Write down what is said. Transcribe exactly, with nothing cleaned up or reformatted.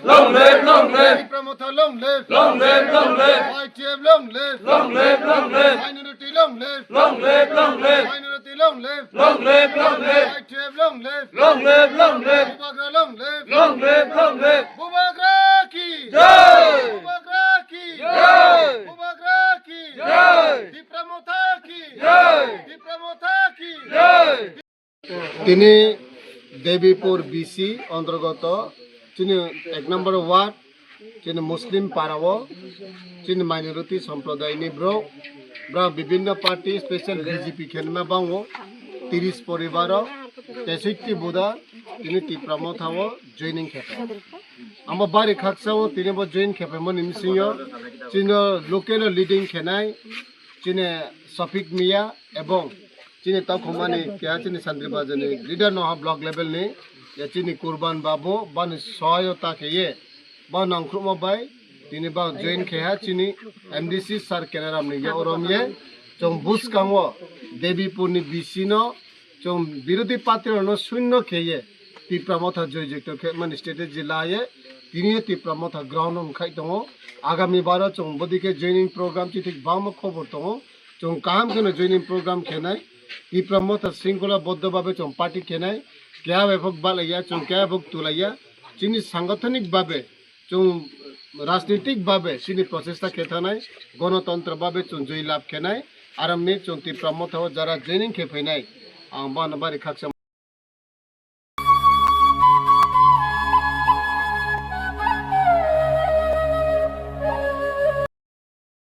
Long live, long live. Tipra Motha, long live. Long live, long live. Y T F, long live. Long live, long live. Minority, long live. Long live, long live. Minority, long live. Long live, long live. Y T F, long live. Long live, long live. Bubagra, long live. Long live, long live. Bubagra ki jai. Bubagra ki jai. Bubagra ki jai. Tipra Motha ki jai. Tipra Motha ki jai. Tini Debipur B C ontrogoto chini ek number ward, chini Muslim parao, chini minority sampradayni borok, borok bibinno party, special B J P khenma bango, tiris poribaro, teishotti buda, tini Tipra Mothao joining khepe. Amo bari khaksao tini bo join khepemani bisingo chini local leading khenai, chini Safik Miya ebong chini tokhumani keha chini Santri Bazarni leader no ha block level ni, ya chini Kurban Babu bani soyo ta kheye ba nangkhrumo bai tini ba join kheha chini M D C sir Kenaram ni ya orom ye chong buskango Debipur ni B C no chong birodhi party rok no shunyo kheye Tipra Motha joy joyto khe mani strategy laye tini Tipra Motha ground no khai tongo. Agami baro chong bodike joining program chitik bangma khobor tongo. Chong kaham kheno joining program khenai, Tipra Motha singkola boddo babe chong party khenai, kya bepok balaya, chong kya bepok tulaya, chini sangathanik babe, chong rajnitik babe, chini prochesta khethanai, gonotontro babe chong joy lab khenai, aramni chong Tipra Mothao jara joining khe phainai, ang bano bari khaksa.